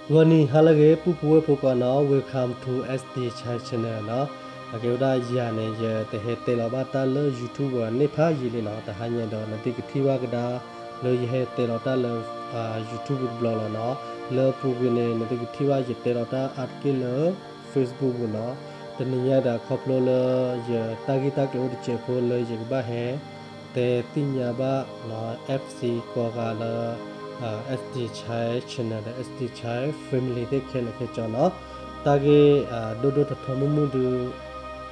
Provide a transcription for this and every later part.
ဂီၤနံၤဟါလၢအဂ့ၤ ပုၢ်ဖိဝဲၢ်ဖိခွါနီၤ, Welcome to S D Chai Channel နီၤ. အကဲဝဲဒၣ်ယၤန့ၣ် ယတဟဲတဲလီၤဘၣ်တၢ်လၢ YouTube အန့ၣ်ဖးယံာ်လံနီၤ, တဟါညါဒီး နသုကထံၣ်ဘၣ်ကဒါ လၢယဟဲတဲလီၤတၢ်လၢ YouTube တဘျီလီၤနီၤ. လၢအပူၤကွံာ်န့ၣ် နသုကထံၣ်ဘၣ်ယတဲလီၤတၢ်အါတက့ၢ်လၢ Facebook ပူၤနီၤ. တနံၤညါဒီးခီဖျိလၢ ယတၢ်ဂ့ၢ်တၢ်ကျိၤအိၣ်တစဲးဖိလၢယကဘၣ်ဟဲ တဲသ့ၣ်ညါဘၣ်နီၤ FC ကိးဂၤလၢ SD Chai Channel ဒီး SD Chai Family သ့ၣ်ခဲလၢာ်ခဲဆ့နီၤ. တၢ်ဂ့ၢ် ဒိၣ်ဒိၣ်ထီထီမုၢ်မုၢ်ဒုး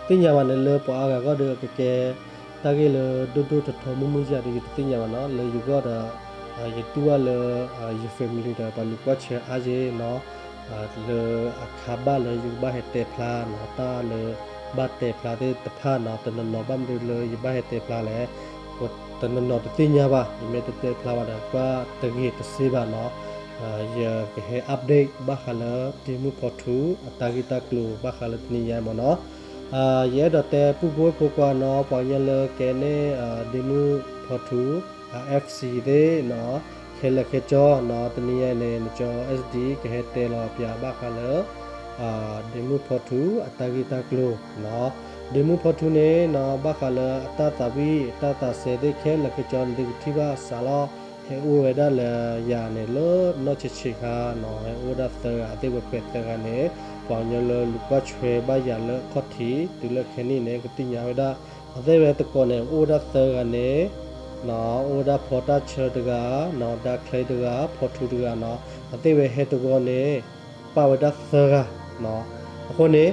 သ့ၣ်ညါဘၣ်န့ၣ်လၢပှၤအါဂၤဂီၢ်ဒီးအကကဲ တၢ်ဂ့ၢ်လၢဒိၣ်ဒိၣ်ထီထီမုၢ်မုၢ်ယၤဒီး ယတသ့ၣ်ညါဘၣ်နီၤ လၢယဂီၢ်ဒီး ယတူၢ်ဘၣ်လၢ ယ family ဒီးပှၤလူၤကွၢ်ဆၢအါယ့ၤနီၤ လၢအခါဘၣ်လၢယကဘၣ်ဟဲတဲဖျါနီၤ တၢ်လၢ ဘၣ်တဲဖျါသ့ၣ်တဖၣ်နီၤ တနီၤနီၤဘၣ်မနုၤလၢယဘၣ်ဟဲတဲဖျါလဲၣ် တနီၤနီၤတသ့ၣ်ညါဘၣ် ယမ့ၢ်တတဲဖျါဘၣ်ဒီး ကွၢ်တဂ့ၤတစ့ဘၣ်နီၤ ယကဟဲ update ဘၣ်ဃးလၢ ဒ့မုၣ်ဖီထူ အတၢ်ဂ့ၢ်တၢ်ကျိၤဘၣ်ဃးလၢတနံၤညါမ့ၢ်နီၤ ယအဲၣ်ဒိးတဲပုၢ်ဖိဝဲၢ်ဖိခွါနီၤ ပှၤကညီလၢကဲန့ၣ် ဒ့မုၣ်ဖီထူ FC သ့ၣ်နီၤ ခဲလၢာ်ခဲဆ့နီၤ တနံၤညါန့ၣ် နကၠီ SD ကဟဲတဲလီၤပၠးဘၣ်ဃးလၢ ဒ့မုၣ်ဖီထူ အတၢ်ဂ့ၢ်တၢ်ကျိၤနီၤ ဒ့မုၣ်ဖီထူန့ၣ်နီၤ ဘၣ်ဃးလၢအတၢ်သးဝံၣ် အတၢ်သးစဲသ့ၣ်ခဲလၢာ်ခဲဆ့ နသုကထံၣ်ဘၣ်စးလီၤ ဟဲအိၣ်ဝဲဒၣ်လၢယၤန့ၣ် လၢနီၢ်ဆံးဆံးခါနီၤ ဟဲအိၣ်ဝဲဒၣ်သၢဂၤ အသ့ၣ်ဝဲပှဲၤသၢဂၤန့ၣ် ပှၤကညီလၢလူၤကွၢ်ဆၢဘၣ်ယၤလၢအခီၣ်ထံး တုၤလၢခဲနံၣ်န့ၣ် ကသ့ၣ်ညါဝဲဒၣ် အသ့ၣ်ဝဲသကိးန့ၣ် အိၣ်ဝဲဒၣ်သၢဂၤန့ၣ် အိၣ်ဝဲဒၣ်ဖီတၢ်ဆၢတဂၤနီၤ ဒါချ့တဂၤ ဖီထူတဂၤနီၤ အသ့ၣ်ဝဲဟဲတဂီၤန့ၣ် ပၣ်ဝဲဒၣ်သၢဂၤနီၤ အဃိန့ၣ်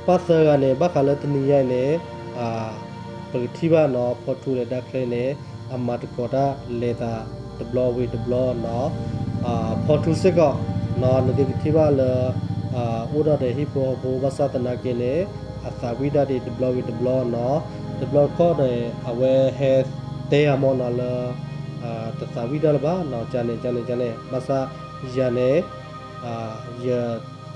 ပၣ်သၢဂၤန့ၣ် ဘၣ်ဃးလၢတနံၤညါအံၤန့ၣ် ပကထံၣ်ဘၣ်နီၤ ဖီထူဒီးဒါချ့န့ၣ် အမၤသကိးတၢ်လဲၤသးတဘျီဝံၤတဘျီနီၤ ဖီထူစ့ၢ်ကီး နသုကထံၣ်ဘၣ်လၢ အိၣ်ဒီးဒီးဟံၣ်ဖိဃီဖိဘၣ်ဆၣ်သနာ်က့န့ၣ် အသးဝံၣ်တၢ်ဒံးတဘျီဝံၤတဘျီနီၤ တဘျီတခီၣ်န့ၣ် အဝဲဟဲတဲယၤမ့ၢ်နီၤလၢ တသးဝံၣ်တၢ်လၢၤဘၣ်နီၤ ကန့ၣ် ကန့ၣ် ကန့ၣ် ဘၣ်ဆၣ်ယၤန့ၣ် ယ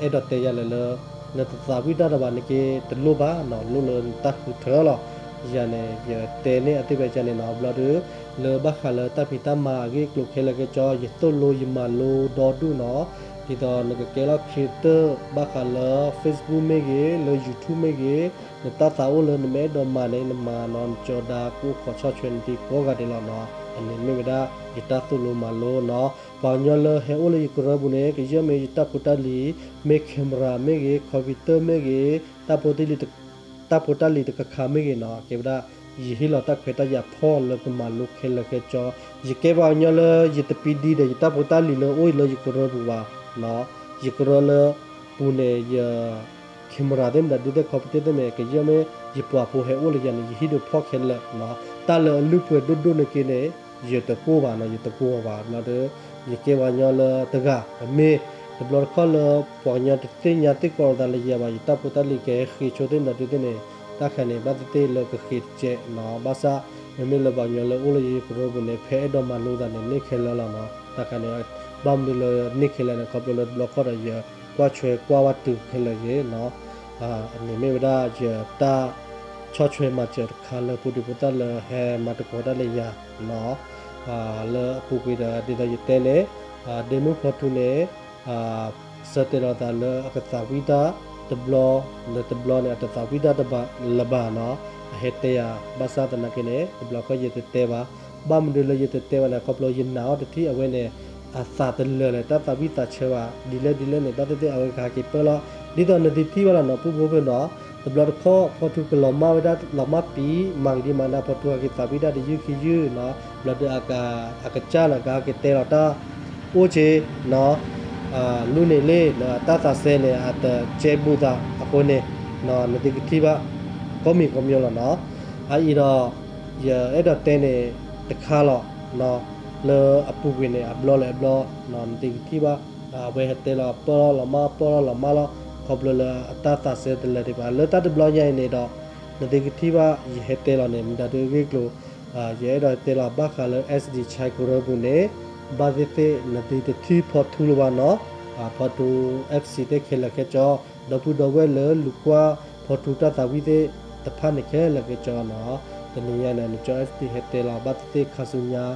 အဲၣ်ဒိးတဲယၤလဲၣ်လၢ နတသးဝံၣ်တၢ်လၢၤဘၣ်န့ၣ်က့ တလိၣ်ဘၣ်နီၤ လိၣ်လၢနတၢ်ဃုထၢလီၤ ယၤန့ၣ် ယတဲန့ၢ်အသ့ၣ်ဝဲကန့ၣ်နီၤ ဘျီဒုး လၢဘၣ်ဃးလၢတၢ်ဖံးတၢ်မၤအဂ့ၢ်အကျိၤခဲလၢာ်ခဲဆ့ ယသိၣ်လိယမၤလိဒီဒူၣ်နီၤ ဒ်သိးနကကဲလီၤ creator ဘၣ်ဃးလၢ Facebook မ့ၢ်ဂ့ၤ လၢ YouTube မ့ၢ်ဂ့ၤ နတၢ်သးအိၣ်လၢနမ့ၢ်အဲၣ်ဒိးမၤန့ၣ် နမၤနီၤ နကၠီဒါကအိၣ်ခိးဆီၣ်ထွဲနသုကိးဂၤဒဲးလီၤနီၤ အန့ၣ်မ့ၢ်ဝဲဒၣ် ယတၢ်သိၣ်လိမၤလိနီၤ ပှၤကညီလၢဟဲအိၣ်လၢယကရၢပူၤန့ၣ် ကယဲၢ်မ့ၢ်ယတၢ်ဖိတၢ်လံၤ မ့ၢ် camera မ့ၢ်ဂ့ၤ computer မ့ၢ်ဂ့ၤ တၢ်ဖိတၢ်လံၤ တၢ်ဖိတၢ်လံၤတခါခါမ့ၢ်ဂ့ၤနီၤ ကဲဝဲဒၣ် ယဟ့ၣ်လီၤတၢ်ခွဲးတၢ်ယာ်ဖီၣ်လၢကမၤလိခဲလၢာ်ခဲဆ့ ယကဲပှၤကညီလၢယတပံဒံဒီး ယတၢ်ဖိတၢ်လံၤလၢအိၣ်လၢယကရၢပူၤဘၣ်နီၤ ယကရၢလၢပူၤန့ၣ် ယ camera သ့ၣ်မတၤဒုသ့ၣ် computer သ့ၣ်မ့ၢ် ကယဲၢ်မ့ၢ်ယပှၤဖိဟဲအိၣ်လၢယၤန့ၣ် ယဟံးဒုးဖီၣ်ခဲလၢာ်နီၤ တၢ်လၢအလုၢ်ပှဲၤဒိၣ်ဒိၣ်န့ၣ်က့န့ၣ် ယတကိၢ်ဘၣ်နီၤ ယတကိၢ်ဘၣ်ဘျီဒီး ယကဲပှၤကညီလၢတဂၤ အမ့ၢ် တဘျီတခီၣ်လၢ ပှၤကညီတသ့ၣ်ညါသ့ၣ်ကီးလိာ်သးလၢယၤဘၣ် ယတၢ်ဖိတၢ်လံၤကဟဲဃ့ဆိသ့ၣ်မတၤဒုသ့ၣ်န့ၣ် တၢ်ခါန့ၣ် ဘၣ်သ့ၣ်သ့ၣ်လၢကဃ့တကဲးနီၤ ဘၣ်ဆၣ် မ့မ့ၢ်လၢပှၤကညီလၢအိၣ်လၢယကရၢပူၤန့ၣ် ဖဲအဲၣ်ဒိးမၤလိသးန့ၣ် န့ၢ်ခဲလၢာ်လီၤနီၤ တၢ်ခါန့ၣ် ဘၣ်မနုၤလၢန့ၢ်ခဲလၢာ်န့ၣ် ခီဖျိလၢတဘျီခီၣ်ဒီးယကွၢ်ဆွဲကွၢ်ဝဲတုၤခဲလၢာ်ဂ့ၤနီၤ န့ၣ်မ့ၢ်ဝဲဒၣ်ယတၢ်ဆီၣ်ထွဲမၤစၢၤတခါလၢ ဖိဒံဖိသၣ်လၢဟဲမၤသကိးတၢ်လၢယၤနီၤ လၢအပူၤကွံာ်ဒီး ဒ်သိးယတဲန့ၣ် ဒ့မုၣ်ဖီထူန့ၣ် ဆၢတဲာ်လီၤသးလၢအကသးဝံၣ်တၢ်တဘျီ လၢတဘျီန့ၣ် အတသးဝံၣ်တၢ်တဘၣ်လၢၤဘၣ်နီၤ အဟဲတဲယၤ ဘၣ်ဆၣ်သနာ်က့န့ၣ် တဘျီခီၣ်ယတတဲဘၣ် ဘၣ်မနုၤလၢယတတဲဘၣ်န့ၣ် ခီဖျိယနာ်အီၤတထံၣ်အဝဲန့ၣ် အသးတလၢာ်လၢၤ တၢ်သးဝံၣ်သးဆၢဘၣ် ဒ်လဲၣ်ဒ်လဲၣ်န့ၣ် ဘၣ်သ့ၣ်သ့ၣ်အဝဲကဟးက့ၤပၢၢ်လီၤ ဒ်သိးနသုထံၣ်ဘၣ်လီၤနီၤ ပုၢ်ဖိဖဲနီၤ တဘျီတခီၣ် ဖီထူကလီၤမၢ်ဝဲဒၣ် လီၤမၢ်ပံၤ မၤကဒံမၤနၤ ဖီထူဟးက့ၤသးဝံၣ်တၢ်တယုၢ်ခံယုၢ်နီၤ ဘျီဒီး အကစၢ်န့ၣ် ကဟးက့ၤတဲလီၤတၢ် အိၣ်က့ၤနီၤ လူန့ၣ်လံ တၢ်သးစဲန့ၣ် အတကဲဘူးသးအဃိန့ၣ် နသုကထံၣ်ဘၣ် ကိးမံၤကိးမံၤလီၤနီၤ အအံၤဒီး ယအဲၣ်ဒိးတဲန့ၣ် တခါလီၤ လၢအပူၤကွံာ်န့ၣ် အဘျီလၢအဘျီ နသုကထံၣ်ဘၣ် အဝဲဟဲတဲလီၤပၢၢ်လီၤမၢ် ပၢၢ်လီၤမၢ်လီၤ ခီဖျိလၢအတၢ်သးစဲတလၢာ်ဒံးဘၣ် လၢတၢ်တဘျီညါအံၤန့ၣ်ဒီး နသုကထံၣ်ဘၣ် ယဟဲတဲလီၤန့ၣ် မတၤဒုဂ့ၢ်ကျိၤ ယအဲၣ်ဒိးတဲလီၤဘၣ်ဃးလၢ SD Chai ကရၢပူၤန့ၣ် ဘၣ်သ့ၣ်သ့ၣ် နသုတထံၣ်ဖီထူလၢၤဘၣ်နီၤ ဖီထူ FC သ့ၣ်ခဲလၢာ်ခဲဆ့ ဒီပုၢ်ဒီဝဲၢ်လၢလူၤကွၢ် ဖီထူတၢ်သးဝံၣ်သ့ၣ်တဖၣ်န့ၣ်ခဲလၢာ်ခဲဆ့နီၤ တနံၤညါန့ၣ် နကၠီ SD ဟဲတဲလီၤ ဘၣ်သ့ၣ်သ့ၣ်ခါဆူညါ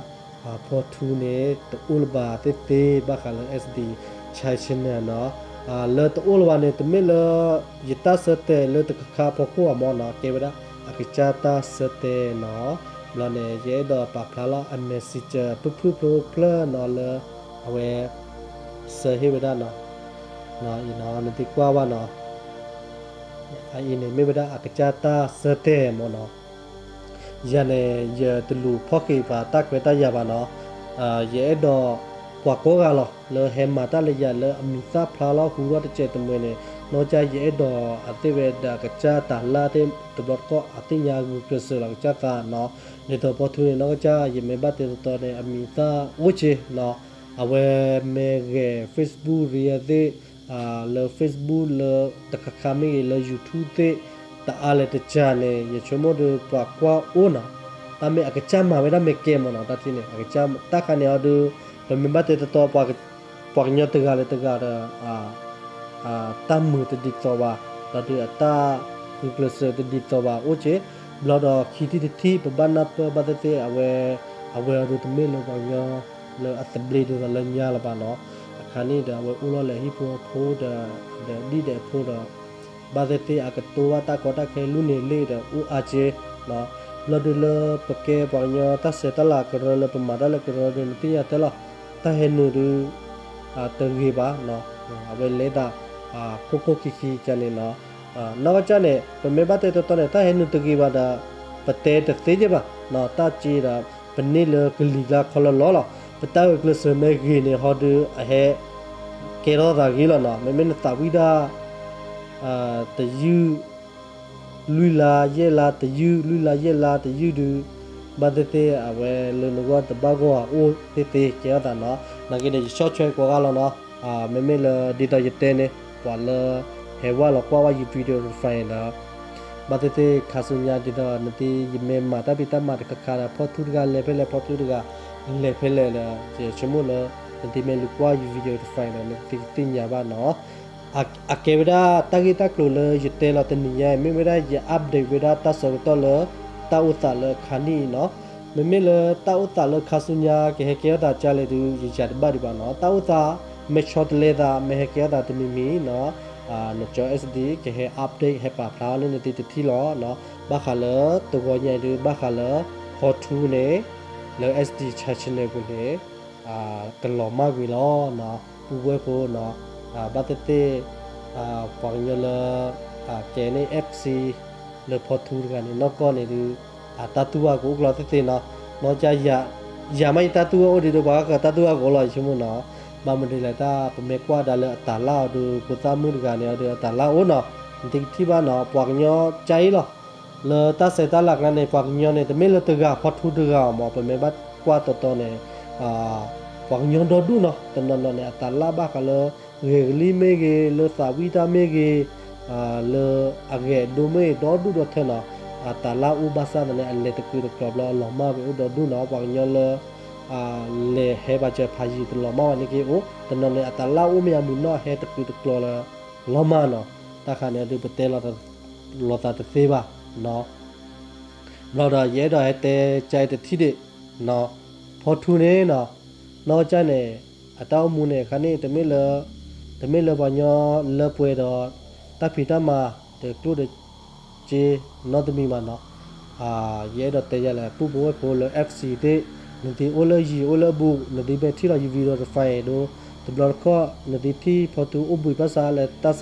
ဖီထူန့ၣ် တအိၣ်လၢၤဘၣ်သ့ၣ်သ့ၣ် ဘၣ်ဃးလၢ SD Channel နီၤ. လၢတအိၣ်လၢၤဘၣ်န့ၣ် တမ့ၢ်လၢ ယတၢ်ဆၢတဲာ်လၢတကခါဖီခိၣ်အမၢ်နီၤ, ကဲဝဲဒၣ်အကစၢ်တၢ်ဆၢတဲာ်နီၤ. ဘျီန့ၣ် ယအဲၣ်ဒိးပာ်ဖျါလီၤအ messenger ဖုၣ်ဖုၣ်ဖျိဖျိနီၤလၢ အဝဲ ဆၢဟ့ၣ်ဝဲဒၣ်နီၤ. အံၤနီၤ နသုကွၢ်ဘၣ်နီၤ. အအံၤန့ၣ်မ့ၢ်ဝဲဒၣ်အကစၢ်တၢ်ဆၢတဲာ်မၢ်နီၤ. ယၤန့ၣ် ယတလူၤဖီၣ်ဃာ်ပှၤတၢ်ခွဲးတၢ်ယာ်ဘၣ်နီၤ. ယအဲၣ်ဒိးပှၤကိးဂၤလီၤ လၢဟဲမၤတၢ်လၢယၤလၢအမံၤသၣ်ဖျါလီၤဟူထီၣ်တစဲးတမှဲၤန့ၣ်, နီၢ်ကစၢ်ယအဲၣ်ဒိးအသ့ၣ်ဝဲဒၣ်အကစၢ်တၢ်လၢသ့ၣ်တဘျီတခီၣ် အသ့ၣ်ညါဂုာ်ကျဲးစၢးလီၤကစၢ်သးနီၤ. ဒ်သိးဖီထူန့ၣ် နီၢ်ကစၢ်ယမ့ၢ်ဘၣ်တဲတီတီန့ၣ် အမံၤသၣ်အိၣ်က့နီၤ. အဝဲမ့ၢ်ဂဲၤ Facebook ရံအသ့ၣ် လၢ Facebook လၢတခါခါမ့ၢ်ဂ့ၤ လၢ YouTube သ့ၣ် တအါလဲၣ်တကၢ်န့ၣ် ယဆိကမိၣ်ဒီးပှၤကွၢ်အိၣ်နီၤ. တၢ်မ့ၢ်အကစၢ်မၤဝဲဒၣ်မ့ၢ်ကဲမၢ်နီၤ တၢ်ထံၣ်န့ၣ် အကစၢ်တၢ်ခါန့ၣ်အီၤဒီး ပမ့ၢ်ဘၣ်တဲတီတီ ပှၤကညီတဂၤလၢတဂၤဒီး တၢ်မုာ်တဒ်သိးဘၣ်, ဒီးဒုးအတၢ်ဂုာ်ကျဲးစၢးတဒ်သိးဘၣ်အိၣ်က့, ဘျီဒီးခံထံၣ်တထံၣ် ပဘၣ်နၢ်ပၢၢ်ဘၣ်သ့ၣ်သ့ၣ် အဝဲ, အဝဲအီၤဒီးတမ့ၢ်လၢပှၤကညီလၢအသဘျ့ဒ်သိးလၢညါလၢၤဘၣ်နီၤ. အခါန့ၣ်ဒီး အဝဲအိၣ်လီၤလၢဟံၣ်ဖိဃီဖိဒီး, ဒီးဒ်ဒီးဖိဒီး ဘၣ်သ့ၣ်သ့ၣ်အကတိၤဘၣ်တၢ်ကီတၢ်ခဲ လူန့ၣ်လ့ၣ်ဒီးအိၣ်အါက့, ဘျီဒုးလၢပကဲပှၤကညီတၢ်ဆဲးတၢ်လၤကရၢလၢပမၤတၢ်လၢကရၢဒီး နသ့ၣ်ညါတဲလီၤ, တၢ်ဟဲနုာ်ဒုး တဂ့ၤဘၣ်, အဝဲလဲၤဒၣ် ခိၣ်ခိၣ်ခံခံကန့ၣ်နီၤ. နီၢ်ကစၢ်န့ၣ် ပမ့ၢ်ဘၣ်တဲတီတီန့ၣ် တၢ်ဟဲနုာ်တဂ့ၤဘၣ်ဒီး ပတဲတသ့က့ဘၣ်, တၢ်က့ဒီး ပန့ၢ်လၢကလံၤကျါခီလၢလီၤလီၤ. ပတၢ်ဂုာ်ကျဲးစၢးမ့ၢ်ဂ့ၤန့ၣ် ဟီဒုးအဟဲ ကဲထီၣ်သးဂ့ၤလီၤနီၤ. မ့မ့ၢ်နသးဝံၣ်ဒၣ် တယုၢ် လွံၢ်လါယဲၢ်လါတယုၢ် လွံၢ်လါယဲၢ်လါတယုၢ်ဒုး ဘၣ်သ့ၣ်သ့ၣ်အဝဲလၢနဂီၢ်တဘၣ်ဂီၢ်အအိၣ်သ့ၣ်သ့ၣ်ကဲထီၣ်သးနီၤ. နာ်က့ဒီး ယဆီၣ်ထွဲကိးဂၤလီၤနီၤ. မ့မ့ၢ်လၢဒ်သိးယတဲန့ၣ် ပှၤလၢ ဟဲဝဲလီၤကွၢ်ဝဲယ video တဖၣ်အံၤဒီး ဘၣ်သ့ၣ်သ့ၣ်ခါဆူညါဒ်သိးနသ့ ယမ့ၢ်မၤတၢ်ဖံးတၢ်မၤတခါခါဒီး ဖီထူတဂၤလဲၤဖဲလဲၣ် ဖီထူတဂၤ လဲၤဖဲလဲၣ်ဒီး ယဆိကမိၣ်လၢ နသ့မ့ၢ်လူၤကွၢ်ယ video တဖၣ်အံၤဒီး နကသ့ၣ်ညါဘၣ်နီၤ. အကဲဝဲဒၣ်တၢ်ဂ့ၢ်တၢ်ကျိၤလၢယတဲလီၤတနံၤညါအံၤ မ့ၢ်ဝဲဒၣ်ယ update ဝဲဒၣ်တၢ်ဆၢကတီၢ်လၢ တၢ်အိၣ်သးလၢအခါနံၣ်အံၤနီၤ. မ့မ့ၢ်လၢတၢ်အိၣ်သးလၢခါဆူညါ ကဟဲကဲထီၣ်သးကလဲၣ်ဒုး ယယၤတဘၣ်ဒံးဘၣ်နီၤ. တၢ်အိၣ်သး မ့ၢ်ဆီတလဲသး မ့ၢ်ဟဲကဲထီၣ်သးတမံၤမံၤနီၤ နကၠီ SD ကဟဲ update ဟဲပာ်ဖျါအီၤလၢနသ့တထံၣ်လီၤ. ဘၣ်ဃးလၢတဂီၤညါအံၤဒုး ဘၣ်ဃးလၢ ဖီထူန့ၣ် လၢ SD Channel ပူၤန့ၣ် ကလီၤမၢ်ကွံာ်လီၤ. ပုၢ်ဝဲၢ်ဖိနီၤ ဘၣ်သ့ၣ်သ့ၣ် ပှၤကညီလၢ ကဲန့ၣ် FC လၢဖီထူတဂၤန့ၣ် နီၢ်ကီၢ်န့ၣ်ဒုး တၢ်တူၢ်ဘၣ်ကအိၣ်ကျီသ့ၣ်သ့ၣ်နီၤ. နီၢ်ကစၢ် ယၤမ့ၢ်ယတၢ်တူၢ်ဘၣ်အိၣ်ဒံးဒီး ပှၤဂၤကတၢ်တူၢ်ဘၣ်ကအိၣ်လီၤ ယဆိကမိၣ်နီၤ. ဘၣ်မနုၤလဲၣ် တၢ်ပမ့ၢ်ကွၢ်ဒၣ်လၢအတၤလၢ်အီၤဒီး ဖိသၣ်မုၣ်တဂၤန့ၣ်အီၤဒီး အတၤလၢ်အိၣ်နီၤ. နသ့ကထံၣ်ဘၣ်နီၤ ပှၤကညီကၢအံၤလီၤ. လၢတၢ်ဆဲးတၢ်လၤကျါန့ၣ် ပှၤကညီန့ၣ် တမ့ၢ်လၢတဂၤဖီထူတဂၤအီၤမး ပမ့ၢ်ဘၣ်ကွၢ်တီတီန့ၣ် ပှၤကညီဒီဒူၣ်နီၤ. တနီၤနီၤန့ၣ် အတၤလၢ်ဘၣ်ဃးလၢ ဂဲၤကလံၣ်မ့ၢ်ဂ့ၤ လၢသးဝံၣ်တၢ်မ့ၢ်ဂ့ၤ လၢအဂဲၤဒိမ့ၢ်ဂ့ၤ ဒီဒူၣ်ဒီထၢနီၤ. အတၤလၢ်အိၣ်ဘၣ်ဆၣ်သနာ်က့ အလဲၤတကုာ်တကျိၤဘျီ အလီၤမၢ်ဝဲအိၣ်ဒီဒူၣ်နီၤ. ပှၤကညီလၢ လဲၤဟဲဘၣ်စၢၤဖးယံၤတလီၤမၢ်ဘၣ်န့ၣ်က့အိၣ် တနီၤန့ၣ် အတၤလၢ်အိၣ်မ့ၢ်အမုာ်နီၢ်ဟဲတကုာ်တကျိၤလၢ လီၤမၢ်နီၤ. တၢ်ခါန့ၣ်ဒုး ပတဲလီၤ လီၤသးတသ့ဘၣ်နီၤ. ဘျီဒီး ယအဲၣ်ဒိးဟဲတဲကၢအံၤတထံၣ်ဒံးနီၤ. ဖီထူန့ၣ်နီၤ နီၢ်ကစၢ်န့ၣ် အတၢ်အိၣ်မူန့ၣ် အခါန့ၣ် တမ့ၢ်လၢ တမ့ၢ်လၢပှၤကညီလၢပှဲၤဒီး တၢ်ဖံးတၢ်မၤ တကျိၣ်တစ့နီတမံၤဘၣ်နီၤ. ယအဲၣ်ဒိးတဲယၤလဲၣ် ပုၢ်ဖိဝဲၢ်ဖိလၢ FC သ့ၣ် နသုအိၣ်လၢယံၤအိၣ်လၢဘူး နသုမ့ၢ်ထံၣ်လီၤယ video တဖၣ်အံၤဒီး တဘျီတခီၣ် နသုထံၣ်ဖီထူအိၣ်ဘှံးဘၣ်ဆၣ်လၢ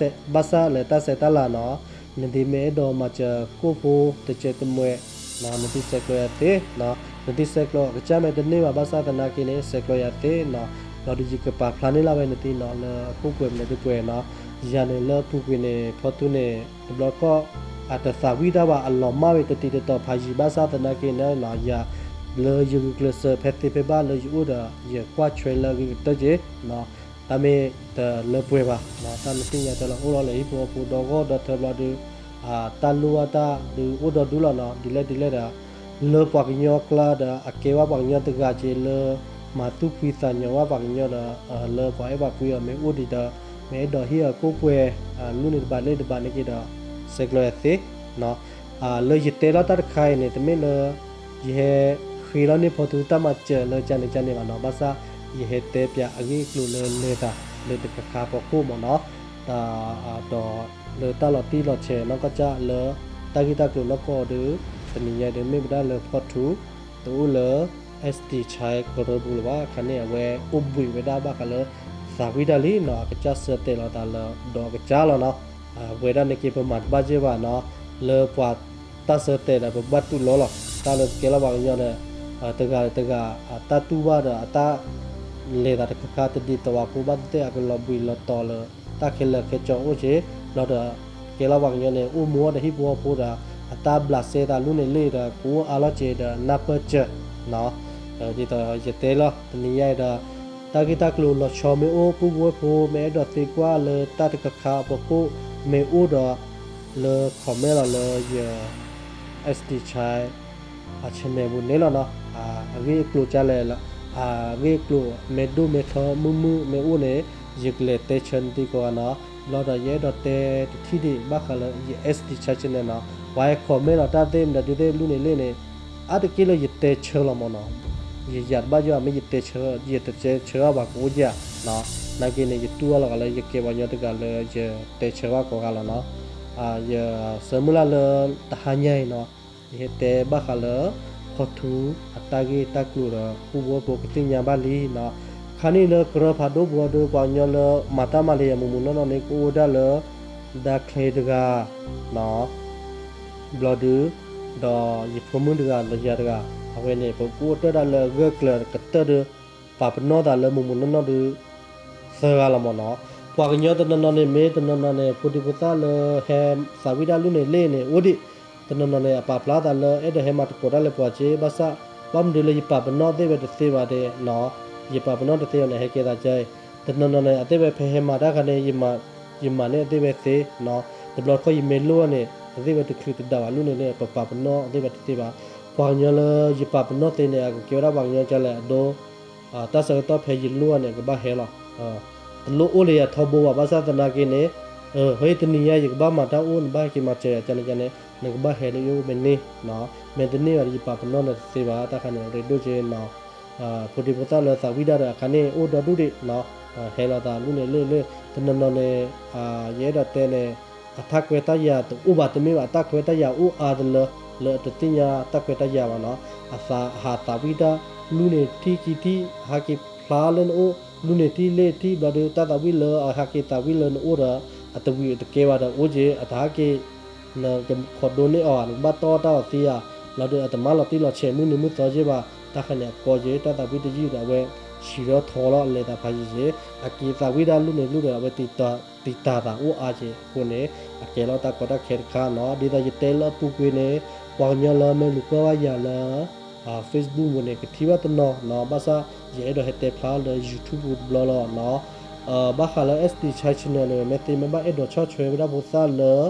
ဘၣ်ဆၣ်လၢတၢ်ဆဲးတၢ်လၤနီၤ. နသုမ့ၢ်အဲၣ်ဒိးမၤစၢၤကိၣ်ဖိတစဲးတမှဲၤ နသုဆဲးကျိးယၤသ့နီၤ. နသုဆဲးကျိးအကစၢ်မ့ၢ်တန့ၢ်ဘၣ်ဘၣ်ဆၣ်သနာ်က့န့ၣ် ဆဲးကျိးယၤသ့နီၤ. ဘျီဒီးယကပာ်ဖျါန့ၢ်လၢ်ဝဲနသုနီၤ လၢအခိၣ်ပှဲၤမနုၤတပှဲၤနီၤ. ယၤန့ၣ်လၢအပူၤကွံာ်န့ၣ် ဖီထူန့ၣ် တဘျီတခီၣ် အတသးဝံၣ်တၢ်ဘၣ် အလီၤမၢ်ဝဲတတံၤတတီၤဖးယံၤဘၣ်ဆၣ်သနာ်က့န့ၣ်နီၤ ယၤ လၢယဂုာ်ကျဲးစၢးဖဲသ့ဖဲဘၣ်လၢယအိၣ်ဒီး ယကွၢ်ထွဲလၢအဂ့ၤကတၢၢ်က့နီၤ. တၢ်မ့ၢ်တလၢပှဲၤဘၣ်နီၤ တၢ်နသ့ၣ်ညါတဲလီၤ အိၣ်လီၤလၢဟံၣ်ဖိဃီဖိဒီဂီၢ်ဒီထၢဘျီဒီး တၢ်လိၣ်ဘၣ်တၢ်ဒုးအိၣ်ဒီဒူၣ်လီၤနီၤ. ဒ်လဲၣ်ဒ်လဲၣ်ဒီး လၢပှၤကညီကျါဒီး အကဲဝဲပှၤကညီတဂၤက့လၢ မၤသူၣ်ဖှံသးညီဝဲပှၤကညီဒီး လၢပှၤအဲၣ်ပှၤကွံအီၤမ့ၢ်အိၣ်ဒံးဒီး မ့ၢ်အဲၣ်ဒိးဟ့ၣ်အီၤကိၣ်ပှဲၤ လူန့ၣ်တဘၣ်လၢတဘၣ်န့ၣ်က့ဒီး ဆဲးကျိးယၤသ့နီၤ. လၢယတဲလီၤတၢ်တခါအံၤန့ၣ် တမ့ၢ်လၢ ယဟဲ ဃ့လီၤန့ၢ်ဖီထူတၢ်မၤစၢၤလၢကန့ၣ်ကန့ၣ်ဘၣ်နီၤ, ဘၣ်ဆၣ်ယဟဲတဲပၠးအဂ့ၢ်အကျိၤလၢလဲၤသးလၢတကခါဖီခိၣ်မၢ်နီၤ, ဒီးလၢတၢ်လီၤတံၢ်လီၤဆဲးနီၢ်ကီၢ်ကၢ်လၢ တၢ်ဂ့ၢ်တၢ်ကျိၤနီၢ်ကီၢ်ဒီး တနံၤညါဒီးမ့ၢ်ဝဲဒၣ်လၢဖီထူ တအိၣ်လၢ S D ဆဲးကရၢပူၤလၢၤဘၣ်, အခါန့ၣ် အဝဲအိၣ်ဘှံးဝဲဒၣ်ဘၣ်ဃးလၢ သးဝံၣ်တၢ်လံနီၤ, အကစၢ်ဆၢတဲာ်လီၤသးလၢဒီးအကစၢ်လီၤနီၤ, ဝဲဒၣ်န့ၣ်က့ၤပမၤတဘၣ်က့ၢ်ဘၣ်နီၤ, လၢပှၤတၢ်ဆၢတဲာ်ဒီးပဘၣ်တူၢ်လိာ်လီၤ, တၢ်လၢပကဲလီၤပှၤကညီဒီး တဂၤတဂၤ အတၢ်တူၢ်ဘၣ်ဒီးအတၢ်လဲၤသးတခါခါတဒ်သိးအဃိ ဘၣ်သ့ၣ်သ့ၣ်အကလီၤဘှံးလီၤတီၤလၢ တၢ်ခဲလၢာ်ခဲဆ့အိၣ်က့ၤ, ဘျီဒီး ကဲလီၤပှၤကညီန့ၣ် အိၣ်မူအီၤဒီးဟံၣ်ဖိဃီဖိဒီး အတၢ်ဘျးစဲသးလူၢ်န့ၣ်လ့ၣ်ဒီး ကအိၣ်အါလီၤက့ၤဒီးနၢ်ပၢၢ်စၢၤနီၤ, ဒ်သိးယတဲလီၤ တနံၤညါအံၤဒီး တၢ်ဂ့ၢ်တၢ်ကျိၤလီၤဆီမ့ၢ်အိၣ် ပုၢ်ဖိဝဲၢ်ဖိ မ့ၢ်အဲၣ်ဒိးသံကွၢ်လၢတၢ်တခါခါအဖီခိၣ် မ့ၢ်အိၣ်ဒီး လၢ comment လီၤလၢယ S D ဆဲး အ channel ပူၤန့ၣ်လီၤနီၤ, အဂ့ၢ်အကျိၤကလဲၣ်, အဂ့ၢ်အကျိၤမ့ၢ်ဒိၣ်မ့ၢ်ထီမုၢ်မုၢ်မ့ၢ်အိၣ်န့ၣ် ယကလဲၤတဲဆၢနသ့ကိးဂၤနီၤ, ဘျီဒီးယအဲၣ်ဒိးတဲတထံၣ်ဒံး ဘၣ်ဃးလၢယ S D ဆဲး channel နီၤ, ပှၤဟဲ comment လီၤတၢ်သ့ၣ်မတၤဒုသ့ၣ်လူၢ်န့ၣ်လ့ၣ်န့ၣ် အါတက့ၢ်လၢယတဲဆၢလီၤမၢ်နီၤ, ယယၤတဘၣ်ယွၤ မ့ၢ်ယတဲဆၢ ယတတဲဆၢအီၤဘၣ်ကအိၣ်က့ၤဧါ, နာ်က့န့ၣ် ယတူၢ်အီၤလီၤဂာ်လၢယကဲပှၤကညီတဂၤလၢယတဲဆၢဘၣ်ကိးဂၤလီၤနီၤ, ယဆၢမုၢ်လၢ်လၢတဟါညါအံၤနီၤ, ယဟဲတဲဘၣ်ဃးလၢ ဖီထူအတၢ်ဂ့ၢ်တၢ်ကျိၤဒီး ပုၢ်ဖိဝဲၢ်ဖိကသ့ၣ်ညါဘၣ်လံနီၤ, ခါန့ၣ်လၢကရၢဖးဒိၣ်ပူၤအီၤဒီး ပှၤကညီလၢမၤတၢ်မၤလၢယၤမုၢ်မုၢ်နီၢ်နီၢ်န့ၣ် ကအိၣ်ဝဲဒၣ်လၢ ဒါချ့တဂၤ ဘျီဒုး ဒီးယဖိမုၣ်တဂၤဒီးယၤတဂၤ, အဝဲန့ၣ် ပကအိၣ်တ့ၢ်ဒၣ်လၢအဂၢၢ်ကျၢၤကတၢၢ်ဒီး ပာ်ပနီၣ်သးလၢမုၢ်မုၢ်နီၢ်နီၢ်ဒီး သၢဂၤလီၤမၢ်နီၤ, ပှၤကညီတနီၤနီၤန့ၣ် မ့ၢ်တနီၤနီၤန့ၣ် ဖိဒံဖိသၣ်လၢဟဲသးဝံၣ်တၢ်လူၢ်န့ၣ်လ့ၣ်န့ၣ် အိၣ်ဒံး, တနီၤနီၤန့ၣ် အပာ်ဖျါသးလၢအဲၣ်ဒိးဟဲမၤသကိးတၢ်လၢပှၤက့ ဘၣ်ဆၣ် ဘၣ်မနုၤလၢယပာ်ပနီၣ်သ့ၣ်ဝဲတသ့ဘၣ်ဒဲးနီၤ, ယပာ်ပနီၣ်တသ့ဘၣ်န့ၣ် ဟဲကဲသးကဲအံၤ, တနီၤနီၤန့ၣ် အသ့ၣ်ဝဲဖဲဟဲမၤတၢ်ခါန့ၣ် ယမၤန့ၢ်အသ့ၣ်ဝဲသ့နီၤ, တဘျီတခီၣ်ယမ့ၢ်လိၣ်န့ၣ် အသ့ၣ်ဝဲတချုးတဒၣ်ဘၣ်လူၢ်န့ၣ်လ့ၣ် ပပာ်ပနီၣ်အသ့ၣ်ဝဲတသ့ဘၣ်, ပှၤကညီလၢယပာ်ပနီၣ်သ့န့ၣ် အကကဲဝဲဒၣ်ပှၤကညီကလဲၣ်အဒိ တၢ်ဆၢကတီၢ်ဖဲယလိၣ်န့ၣ် ကဘၣ်ဟဲလီၤ. တလိၣ်အိၣ်လၢယၤထီဘိဘၣ် ဘၣ်ဆၣ်သနာ်က့န့ၣ်, ဟဲတနံၤညါယကဘၣ်မၤတၢ်အိၣ် နဘၣ်ဟဲက့ၤမၤစၢၤယၤကန့ၣ်ကန့ၣ် နကဘၣ်ဟဲလၢယအိၣ်မ့ၢ်န့ၢ်, မ့ၢ်တန့ၢ်ဘၣ်ဒီး ယပာ်ပနီၣ်နၤတသ့ဘၣ် တၢ်ခါန့ၣ် ရ့ဒိၣ်က့နီၤ, ဖိဒံဖိသၣ်လၢသးဝံၣ်တၢ်ဒီးအခါန့ၣ် အိၣ်ဒီဒူၣ်ဒံးနီၤ, ဟဲလီၤသးလူၢ်န့ၣ်လ့ၣ်လ့ၣ် တနီၤနီၤန့ၣ်, ယအဲၣ်ဒိးတဲန့ၣ် အတၢ်ခွဲးတၢ်ယာ်တအိၣ်ဘၣ်တမ့ၢ်ဘၣ် အတၢ်ခွဲးတၢ်ယာ်အိၣ်အါတလၢ လၢအတသ့ၣ်ညါတၢ်ခွဲးတၢ်ယာ်ဘၣ်နီၤ, အသးဟးသးဝံၣ်တၢ် လူၢ်န့ၣ်ထံၣ်ခံထံၣ် ဟးက့ၤဖျါလၢနအိၣ် လူၢ်န့ၣ်ထံၣ်လ့ၣ်ထံၣ် ဘျီဒီး တၢ်သးဝံၣ်လၢအဟးက့ၤသးဝံၣ်လၢနအိၣ်ဒီး အတဝံၤအတကဲဘၣ်ဒီးအိၣ်က့ အတဟးက့ၤ နကခိးဒိန့ၢ်အီၤ နကဘၣ်တီတၢ်အီၤသ့ဧါ, ဘျီဒီးအတမၤလီၤတံၢ်လီၤဆဲးမုၢ်နံၤမုၢ်သီ က့ဘၣ်, တၢ်ခါန့ၣ်အကီက့ တၢ်သးဝံၣ်တယုၢ်ဒီးအဝဲ ဆံးထီၣ်ထီလီၤ အလဲၤသးဖးယံာ်က့, အက့ၤသးဝံၣ်ဒၣ်လူၢ်န့ၣ်လူၢ်ဒီး အဝဲတံာ်တာ်သးအိၣ်အါက့အဃိန့ၣ်, အကဲလီၤတၢ်ကီတၢ်ခဲတခါနီၤ, ဒ်သိးယတဲလၢအပူၤကွံာ်န့ၣ်, ပှၤကညီလၢမ့ၢ်လူၤကွၢ်ဘၣ်ယၤလၢ Facebook ပူၤန့ၣ် ကထံၣ်ဘၣ်တနီၤနီၤ, ဘၣ်ဆၣ် ယအဲၣ်ဒိးဟဲတဲဖျါလၢ YouTube ပူၤတဘျီလီၤနီၤ, ဘၣ်ဃးလၢ S D Channel န့ၣ် မ့ၢ်သ့မ့ၢ်ဘၣ်အဲၣ်ဒိးဆီၣ်ထွဲဝဲဒၣ်ဖိသၣ်လၢ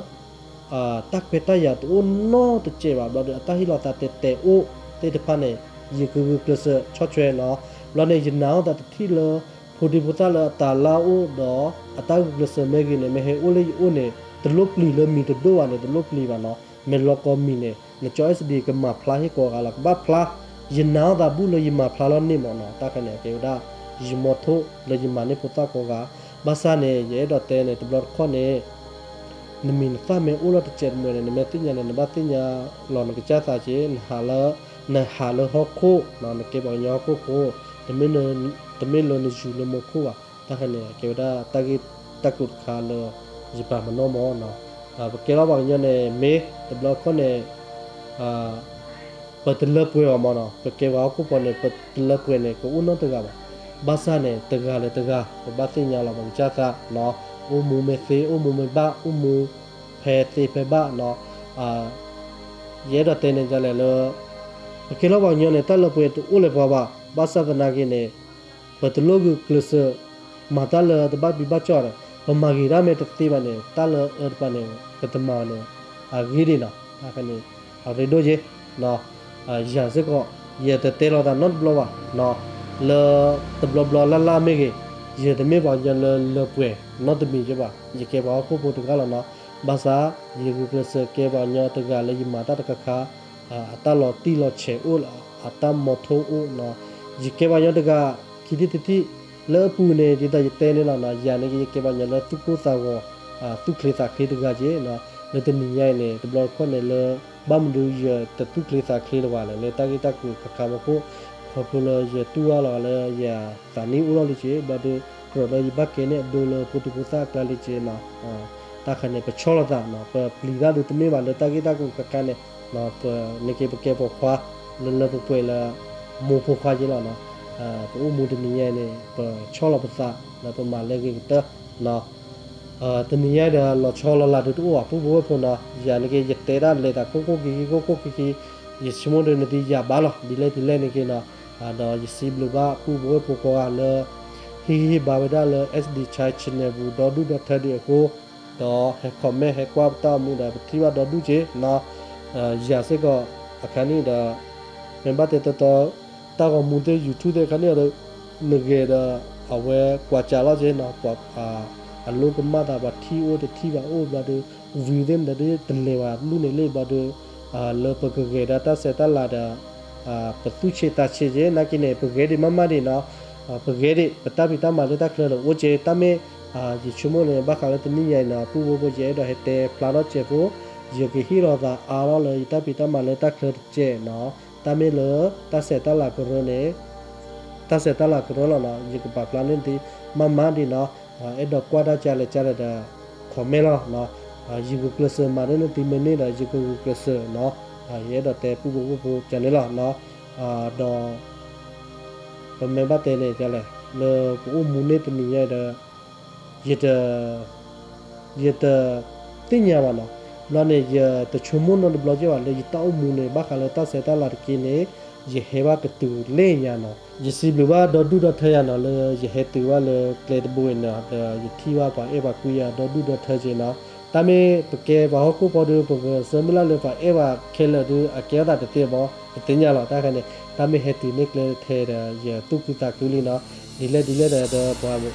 တၢ်ခွဲးတၢ်ယာ်တအိၣ်နီတစဲးဘၣ် ဘျီဒီးအတၢ်ဟ့ၣ်လီၤသးတဲာ်တဲာ်အိၣ်သ့ၣ်တဖၣ်န့ၣ် ယကဂုာ်ကျဲးစၢးဆီၣ်ထွဲနီၤ, ဘျီန့ၣ် ယနာ်အီၤသးတထံၣ်လၢ ဖိဒံဖိသၣ်လၢအတၢ်လၢအိၣ်ဒီး အတၢ်ဂုာ်ကျဲးစၢးမ့ၢ်ဂ့ၤန့ၣ် မ့ၢ်ဟဲအိၣ်လၢယအိၣ်န့ၣ် တလိၣ်ပျံၤလၢမံၤတဒိၣ်ဘၣ်န့ၣ် တလိၣ်ပျံၤဘၣ်နီၤ, မ့ၢ်လီၤကီမံၤန့ၣ် နကၠီ S D ကမၤဖျါဟ့ၣ်ကိးဂၤလီၤ ကဘၣ်ဖျါ, ယနာ်အီၤသးဘူၣ်လၢယမၤဖျါလီၤန့ၢ်မၢ်နီၤ, တၢ်ခါန့ၣ် အကဲဝဲဒၣ် ယမီထိၣ်လၢယမၤန့ၢ်ဖိသၣ်ကိးဂၤ, ဘၣ်ဆၣ်န့ၣ် ယအဲၣ်ဒိးတဲန့ၣ် တဘျီတခီၣ်န့ၣ် နမံၤနသၣ်မ့ၢ်အိၣ်လီၤတစဲးတမှဲၤန့ၣ် နမ့ၢ်သ့ၣ်ညါန့ၣ် နဘၣ်သ့ၣ်ညါလီၤနကစၢ်သးက့, နဟးလၢ, နဟးလၢဟီၣ်ခိၣ်, နကဲပှၤကညီဟီၣ်ခိၣ်ဖိ, တမ့ၢ်လၢနယူၤလၢမူခိၣ်ဘၣ်, တၢ်ခါန့ၣ် အကဲဝဲဒၣ်တၢ်ဂ့ၢ်တၢ်ကျိၤတခါလၢ ယပာ်ပနီၣ်မၢ်နီၤ, ပကဲလီၤပှၤကညီန့ၣ် မ့ၢ်တဘျီတခီၣ်န့ၣ် ပတလၢပှဲၤဘၣ်မၢ်နီၤ, ပကဲပှၤဟီၣ်ခိၣ်ဖိန့ၣ် ပတလၢပှဲၤန့ၣ် ကအိၣ်နီတဂၤဘၣ်, ဘၣ်ဆၣ်န့ၣ် တဂၤလၢတဂၤ ပဘၣ်သ့ၣ်ညါလီၤပကစၢ်သးနီၤ, အိၣ်မူမ့ၢ်သ့ အိၣ်မူမ့ၢ်ဘၣ် အိၣ်မူဖဲသ့ဖဲဘၣ်နီၤ, ယအဲၣ်ဒိးတဲန့ၣ်ဒ်လဲၣ်လၢ ပကဲလီၤပှၤကညီန့ၣ် တၢ်လၢပှဲၤတအိၣ်လၢၤပှၤဘၣ်, ဘၣ်ဆၣ်သနာ်က့န့ၣ် ပတလိၣ်ဂုာ်ကျဲးစၢး မၤတၢ်လၢတဘၣ်ဘံၣ်ဘၣ်ကၠီၣ်ဒီး ပမၤဂ့ၤတၢ်မ့ၢ်တသ့ဘၣ်န့ၣ် တၢ်လၢအအၢတဖၣ်န့ၣ် ပတမၤဘၣ်န့ၣ် အဂ့ၤဒံးနီၤ, တၢ်ခါန့ၣ် အရ့ဒိၣ်က့ ယၤစ့ၢ်ကီး ယတတဲလီၤသးနီတဘျီဘၣ်, လၢတဘျီဘျီလၢ်လၢ်မ့ၢ်ဂ့ၤ, ယတမ့ၢ်ပှၤကညီလၢလၢပှဲၤနီတမံၤက့ဘၣ်, ယကဲပှၤဟီၣ်ခိၣ်ဖိတဂၤလီၤနီၤ, ဘၣ်ဆၣ် ယဂုာ်ကျဲးစၢးကဲပှၤကညီတဂၤလၢယမၤတၢ်တခါခါ အတၢ်လီၤတံၢ်လီၤဆဲးအိၣ်လၢ အတၢ်မီထိအိၣ်နီၤ. ယကဲပှၤကညီတဂၤ ခံထံၣ်တထံၣ် လၢအပူၤန့ၣ် ဒ်သိးယတဲန့ၣ်လီၤနီၤ, ယၤန့ၣ်က့ ယကဲပှၤကညီလၢသူၣ်ကိၢ်သးဂီၤ သူၣ်ချ့သးချ့တဂၤက့နီၤ. လၢတနံၤညါအံၤန့ၣ် တဘျီတခီၣ်န့ၣ်လၢ ဘၣ်မနုၤယတသူၣ်ချ့သးချ့လၢၤဘၣ်လဲၣ်, လၢတၢ်ဂ့ၢ်တၢ်ကျိၤခါခါမီခိၣ် ခီဖျိလၢယတူၢ်ဘၣ်လီၤလၢယသးနံၣ်အိၣ်ထီၣ်လံက့ ဘျီဒီး ကြၢးလၢယဘၣ်ကဲန့ၢ်အဒိလၢဖိဒံဖိသၣ်အကျါလံက့နီၤ. တၢ်ခါန့ၣ် ပဆီၣ်လီၤသးနီၤ, ပပျံၤတၢ်ဒုးတမ့ၢ်ဘၣ်လၢတၢ်ဂ့ၢ်တၢ်ကျိၤခါခါန့ၣ်, ပန့ၢ်က့ပကဲပိာ်ခွါ လၢလၢပှဲၤပှဲၤလၢ မိၢ်ဖိခွါက့လီၤနီၤ. ပအိၣ်မူတနံၤညါအံၤန့ၣ် ပဆီၣ်လီၤပသး လၢပမၤလၢအဂ့ၤကတၢၢ်နီၤ. တနံၤညါအံၤဒီး လီၤဆီလီၤလးဒုးတအိၣ်ဘၣ် ပုၢ်ဖိဝဲၢ်ဖိနီၤ, ယၤန့ၣ်က့ ယတဲတၢ်လဲၤသးခိၣ်ခိၣ်ခံခံခိၣ်ခိၣ်ခံခံ, ယဆိကမိၣ်ဒီးနသုယၤဘၣ်လီၤ ဒ်လဲၣ်ဒ်လဲၣ်န့ၣ်က့နီၤ. ဒီးယစံးဘျုးဘၣ်ပုၢ်ဖိဝဲၢ်ဖိကိးဂၤလၢ ဟ့ၣ်ဂံၢ်ဟ့ၣ်ဘါဝဲဒၣ်လၢ SD Chai Channel ပူၤ ဒီဒူၣ်ဒီထၢဒံးအဃိ, ဒီးဟဲ comment ဟဲကွၢ်တၢ်အိၣ်မူဒီး ပထံၣ်ဘၣ်ဒီဒူၣ်က့နီၤ. ယၤစ့ၢ်ကီးအခါန့ၣ်ဒီး မ့ၢ်ဘၣ်တဲတီတီ တၢ်ဂီၤမူသ့ၣ် YouTube သ့ၣ်အခါန့ၣ်ဒီး နဂဲၤဒီး အဝဲကွၢ်စးလီၤက့နီၤ, အလိကမၣ်သး ပှၤထံၣ်အိၣ်တထံၣ်ဘၣ်အိၣ်ဘျီဒီး view သ့ၣ်မတၤဒ်တလဲၤဘၣ်လူၢ်န့ၣ်လံဘျီဒီး လၢပကဂဲၤဒၣ်တၢ်ဆဲးတၢ်လၤဒီး ပသူၣ်ဆံးသးဆံးက့ နာ်က့န့ၣ် ပဂဲၤဒံးမးမးဒံးနီၤ. ပဂဲၤဒံး ပတၢ်ဖံးတၢ်မၤလၢတၢ်ချၢဒီးအိၣ်က့ တၢ်မ့ၢ် ယဆိကမိၣ်န့ၣ် ဘၣ်ဃးလၢတနံၤညါအံၤနီၤ ပုၢ်ဖိဖိ ယအဲၣ်ဒိးဟဲတဲဖျါထီၣ်စဲးဖိ, ယကဟ့ၣ်လီၤသးအါထီၣ်လၢယတၢ်ဖံးတၢ်မၤလၢတၢ်ချၢတကဲးနီၤ. တၢ်မ့ၢ်လၢ တၢ်ဆဲးတၢ်လၤကရၢန့ၣ် တၢ်ဆဲးတၢ်လၤကရၢလီၤနီၤ, ယကပာ်ဖျါန့ၢ်သုမးမးဒံးနီၤ. အဲၣ်ဒိးကွၢ်တၢ်ကလဲၣ်ကလဲၣ်ဒီး comment လီၤ. ယဂုာ်ကျဲးစၢးမၤဒ်န့ၣ်သုမ့ၢ်န့ၢ်ဒီး ယကဂုာ်ကျဲးစၢးနီၤ. ယအဲၣ်ဒိးတဲပုၢ်ဖိဖိကန့ၣ်လီၤနီၤ. ဒီး ပမ့ၢ်ဘၣ်တဲန့ၣ်ကလဲၣ် လၢပအိၣ်မူန့ၢ်တနံၤညါဒီး ယတ ယတသ့ၣ်ညါဘၣ်နီၤ. ဘျီန့ၣ် ယတဆိကမိၣ်နီတဘျီက့ဘၣ်လၢယတၢ်အိၣ်မူန့ၣ် ဘၣ်ဃးလၢတၢ်ဆဲးတၢ်လၤတက့န့ၣ် ယဟဲဘၣ်ကတုၤလၢညါနီၤ. ယစံးဘျုးဘၣ်ဒီဒူၣ်ဒီထၢယၤနီၤ လၢယဟဲတုၤဘၣ်လၢကျဲတဘိအံၤနီၤ ဒီးယထံၣ်ဘၣ်ပှၤအဲၣ်ပှၤကွံယၤဒီဒူၣ်ဒီထၢက့နီၤ. တၢ်မ့ၢ်ပကဲပှၤဟီၣ်ခိၣ်ဖိဒီး ပဂဲၤဆၢမုၢ်လၢ်လၢပှၤအဲၣ်ပှၤခဲလၢာ်ဒီး အကဲထီၣ်သးတသ့ဘၣ် ပသ့ၣ်ညါလီၤ. တၢ်ခါန့ၣ် တၢ်မ့ၢ်ဟဲတုၤန့ၢ်ကျဲထဲဒီး ယသူၣ်ခုသးခုလံနီၤ. ဒ်လဲၣ်ဒ်လဲၣ်ဒီး ဒီးပှၤ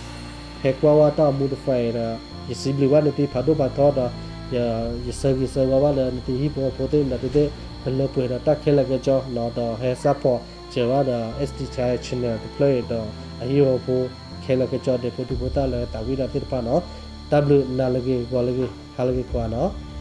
ဟဲကွၢ်ဝဲတၢ်အိၣ်မူတဖၣ်အံၤဒီး ယစံးဘျုးဘၣ်နသုဖးဒိၣ်ဖးထီဒီး ယဆၢဂ့ၤဆၢဝါဘၣ်လၢနသုဟံၣ်ဖိဃီဖိသ့ၣ်မတၤသ့ၣ် ကလၢပှဲၤဒီးတၢ်ခဲလၢာ်ခဲဆ့နီၤ ဒီးဟဲ support စၢၤဘၣ်ဒီး SD Chai Channel တဖျၢၣ်အံၤဒီး အဟံၣ်ဖိဃီဖိခဲလၢာ်ခဲဆ့ဒီး ဖိဒံဖိသၣ်လၢသးဝံၣ်ဒီးသ့ၣ်တဖၣ်နီၤ. တၢ်ဘျုးနၤလၢအဂ့ၤ ဂီၤလၢအဂ့ၤ ဟါလၢအဂ့ၤကိးဂၤနီၤ.